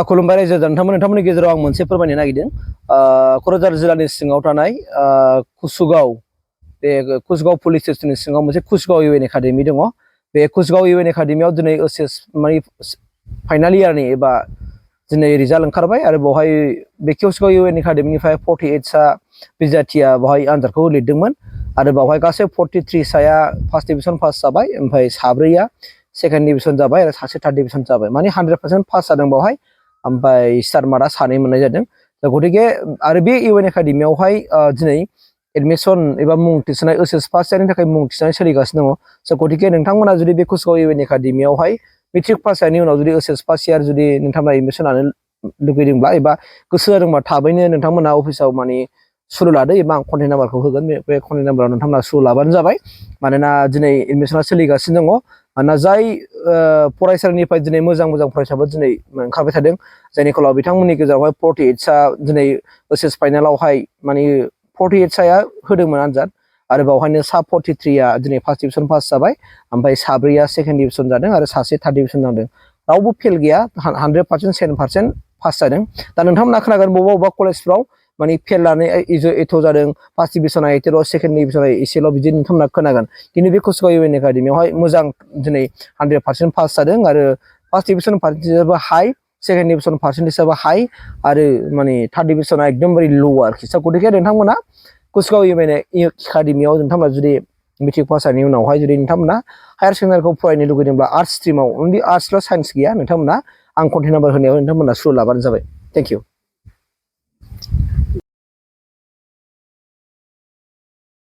खुलुमबाय रायजो नोंथांमोननि गेजेराव आं मोनसे फोरमायनो नागिरदों क'क्राझार जिल्लानि सिङाव थानाय कुसुगाव बे कुसुगाव पुलिस स्टेशननि सिङाव मोनसे कुसुगाव इउएन एकाडेमि दङ बे कुसुगाव इउएन एकाडेमियाव दिनै ओएचएस माने फाइनाल इयारनि एबा दिनै रिजाल्ट ओंखारबाय आरो बेवहाय बे कुसुगाव इउएन एकाडेमिनिफ्राय 48 सा बिजाथिया बेवहाय आनजादखौ लिरदोंमोन आरो बेवहाय गासै 43 साया फार्स्ट डिभिजन पास जाबाय ओमफ्राय साब्रैया सेकेन्ड डिभिजन जाबाय आरो सासे थार्ड डिभिजन जाबाय माने 100% पास जादों बेवहाय ओमफ्राय स्टार मार्कआ सानै मोननाय जादों गतिके आरो बे इउएन एकाडेमियावहाय दिनै एडमिशन एबा मुं थिसननाय ओएचएस पास जानायनि थाखाय मुं थिसननाय सोलिगासिनो दङ स' गतिके नोंथांमोना जुदि बे कुसुगाव इउएन एकाडेमियावहाय मेट्रिक पास जानायनि उनाव जुदि ओएचएस पास इयार जुदि नोंथांमोना एडमिशन लानो लुगैदोंब्ला एबा गोसो जादोंबा थाबैनो नोंथांमोना अफिसाव माने सुलु लादो एबा आं कन्टेक्ट नाम्बारखौ होगोन बे कन्टेक्ट नाम्बाराव नोंथांमोना सुलु लाबानो जाबाय मानोना दिनै एडमिशना सोलिगासिनो दङ मानोना जाय फरायसालिनिफ्राय दिनै मोजां फरायसाफोर दिनै ओंखारबाय थादों जायनि फलाव बिथांमोननि गेजेरावहाय 48 सा दिनै ओएचएस फाइनालावहाय माने 48 साया होदोंमोन आनजाद आरो बेवहायनो सा 43 आ दिनै फार्स्ट डिभिजन पास जाबाय ओमफ्राय साब्रैया सेकेन्ड डिभिजन जादों आरो सासे थार्ड डिभिजन जादों रावबो फेल गैया 100% 7% पास जादों दा नोंथांमोना खोनागोन बबेबा कलेजफ्राव माने फेल लानानै एथ' जादों फार्स्ट डिभिसना एथ'ल' सेकेन्ड डिभिसना एसेल' बिदि नोंथांमोना खोनागोन खिन्थु बे कुसुगाव इउएन एकाडेमियावहाय मोजां दिनै 100% पास जादों आरो फार्स्ट डिभिसन पार्सेन्टेजआबो हाई सेकेन्ड डिभिसन पार्सेन्टेजआबो हाई आरो माने थार्ड डिभिसना एकदमबारे ल' आरोखि स' गतिके नोंथांमोना कुसुगाव इउएन एकाडेमियाव नोंथांमोना जुदि मेट्रिक पास जानायनि उनावहाय जुदि नोंथांमोना हायार सेकेन्डारिखौ फरायनो लुगैदोंब्ला आर्ट्स स्ट्रिमाव अनलि आर्ट्सल' साइन्स गैया नोंथांमोना आं कन्टेक्ट नाम्बार होनायाव नोंथांमोना सुलु लाबानो जाबाय थेंक इउ